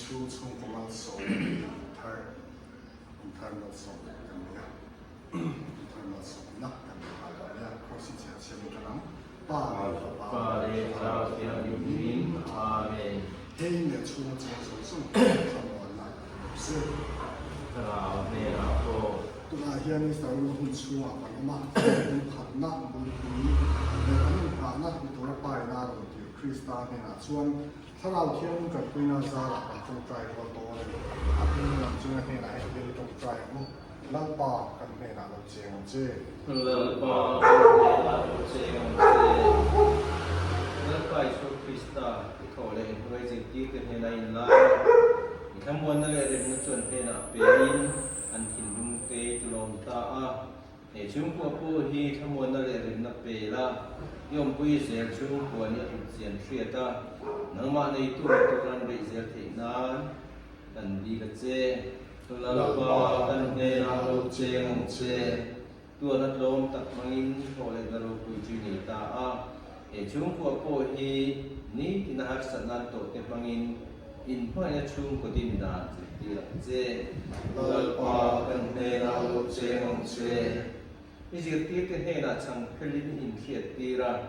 chu chhungkaw malsawm kum thar, kum thar malsawm kan nei a, kum thar malsawmna kan nei nghal dawn nia, Kross i chhiar chhiar in ṭan ang, Pa leh Fapa leh Thlarau Thianghlim Amen. Hei leh chhunga cheng zawng zawng thlamuanna i hmu se. Thlarau hnenah pawh. Tunah hian Israel hun chhungah kan awm a, kum khatna bulpui leh kan inngahna ni tura paina a rawn tir Krista hnenah chuan Thlarau Thianghlim tanpuina zarah kan tawngtai rual dawn a ni. A hming lam chunga hnenah heti hian i tawngtai ang u, Lalpa, kan hnenah lo cheng ang che. Lalpa, kan hnenah lo cheng ang che. Lalpa Isua Krista, i thawh leh i hnuai zirtirte hnena inlai a, i thlamuanna leh remna chuan hnenah pein an thinlungte tilawm ta a. He chhungkua pawh hi thlamuanna leh rimna pe la, i awmpui zel chhungkua nih a hlut chian hriat a, nangmah neitu ni tur an beih zel theih nan kan dil a che. Lalpa kan hnenah lo cheng ang che, tuan a tlawm tak hmangin thaw leh na ropui chu i nei ta a, he chhungkua pawh hi nitin a harsatna an tawhte hmangin In hmangaihna chhungkaw din dan zirtir ang che. Lalpa kan hnenah lo cheng ang che. I zirtirte hnenah chhang phelin i inhriattir a,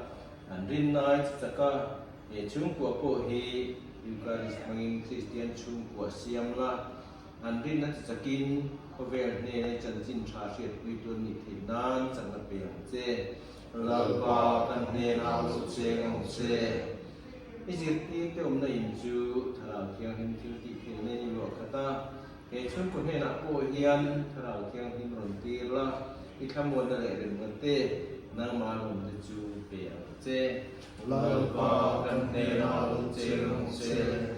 an rinna i chi chak a, he chhungkua pawh hi Eucharist hmangin Kristian chhungkua siam la, an rinna chi chakin khawvel hnena i chanchin tha hriatpuitu an nih theih nan chakna pe ang che. Lalpa kan hnenah lo cheng ang che. I zirtirte awmna in chu Thlarau Thianghlim thil tih theihna in i luah khat a, he chhungkaw hnenah pawh hian Thlarau Thianghlim rawn tir la, i thlamuanna leh remna te nangmah lawmte chu pe ang che. Lalpa kan hnenah lo cheng ang che.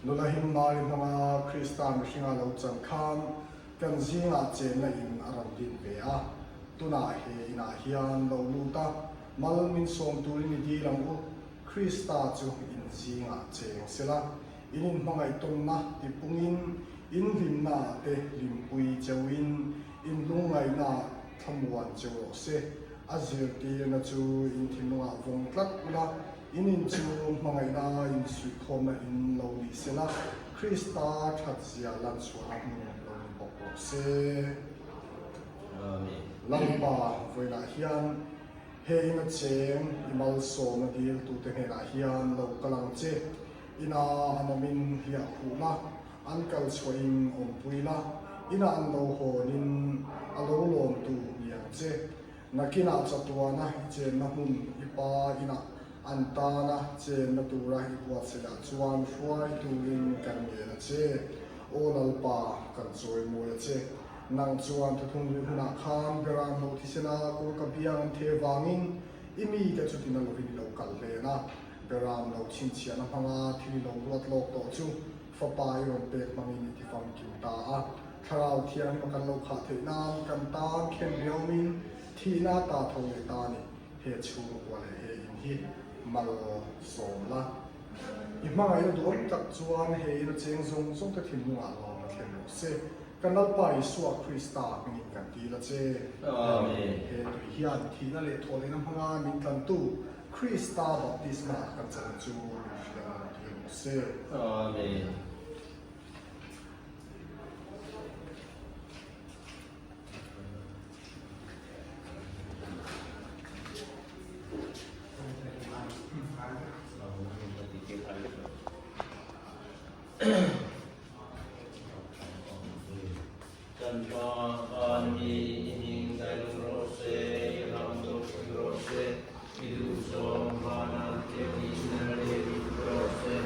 Nula him Mari hmanga Krista mihringa lo chan khan kan zingah chenna in a rawn din ve a, tunah he inah hian lo lut a, Mal min sawm turin i dil ang u, Krista chu in zingah cheng sela, in inhmangaih tawnna tipungin, in hlimnaah te hlimpui cheuhin, in lungngaihnaah thlamuan cheu rawh se. A zirtirna chu in thinlungah vawng tlat ula, in in chu hmangaihna insuihkhawmna in lo ni sela, Krista thatzia lanchhuahna hmun lo ni bawk rawh se. Amen. Lalpa vawiinah hian He ina cheng i malsawmna diltute hnenah hian lo kal ang che. Ina an awmin hliah khuh la, an kal chhuahin awmpui la, ina an lo hawnin a lo lawmtu ni ang che. Nakinah chatuana i chenna hmun i pa inah an tana chenna tura i buatsaihah chuan hruai turin kan ngen a che. Aw Lalpa, kan chawimawi a che. Nang chuan thuthlung hunah khan Beram lo thisena kawngka biang an theh vangin i mite chu tina lovin i lo kal hlen a. Beram lo chhinchhiahna hmanga thil i lo ruat lawk tawh chu fapa i rawn pek hmangin i tifamkim ta a. Thlarau Thianghlim a kan lo khah theih nan kan tan khen riaumin thihna ta tho leh ta a ni. He chhungkua leh he in hi mal sawm la. I hmangaihna duhawm tak chuan he in a cheng zawng zawng te thinlungah lawm a thlen rawh se. Kan Lalpa Isua Krista hmingin kan dil a che. Amen. He tui hian thihna leh thawhlehna hmanga min tlantu Krista baptisma kan chan chu min hriat nan tir rawh se. Amen. Kan Pa van mi i hming dailung rawh se, i ram lo thleng rawh se, i duhzawng vanah te niin a rel in rawh se,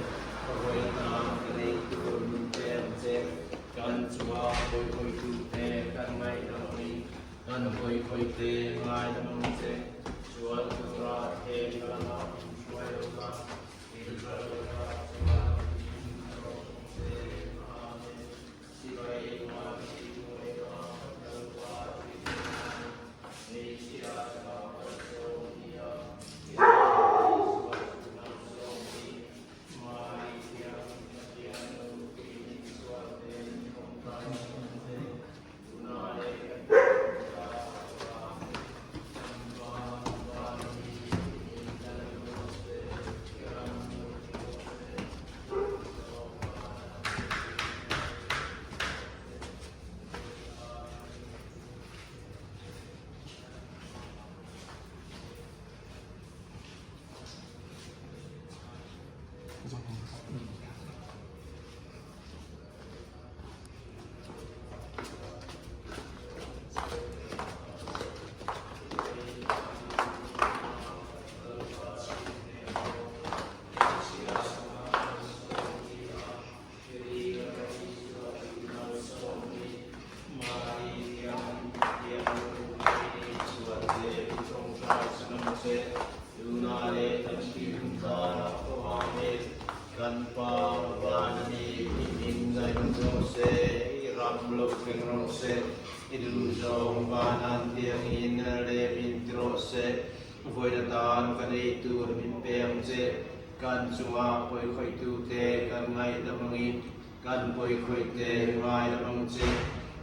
ka vawihnam ka nei tur min pe ang che, kan chunga hawihawitu te kan ngaihdam angin kan hawihawi te ngaidam ang che, sual tura he kalama min hruai lo la, Kan Pa van a ni, i hming ngaihna rawh se, i ram lo thleng rawh se, i duhzawng vanan tiangin rem in ti rawh se, vawiin atan ka nei tur min pe ang che, kan chunga pawikhawitute kan ngaihdam angin kan pawikhawite ngaidam ang che,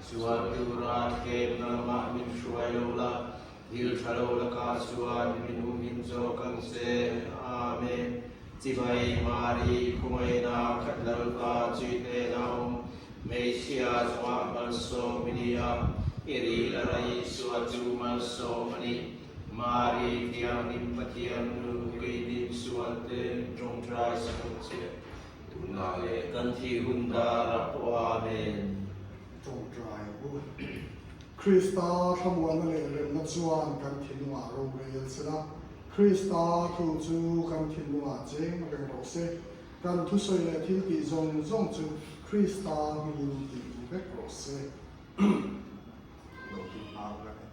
sual tura thlemna lamah min hruai lo la, Thil tha lo lakah chuan min humhim zawk ang che. Amen. Chibai Mari khawngaihna khat Lalpa chui hnena awm hmeichhia chungah malsawm i ni a, i ril a rai Isua chu malsawm a ni. Mari Thianghlim Pathian nu keinin sualte min tawngtai sak ang che. Tunah leh kan thih hun darah pawh Amen. Tawngtai u. Krista thlamuanna leh remna chuan kan thinlungah rorel se la, Krista thu chu kan thinlungah cheng reng rawh se. Kan thusawi leh thil tih zawng zawng chu Krista hmingin tih ni vek rawh se. Lo ti nghal vek e.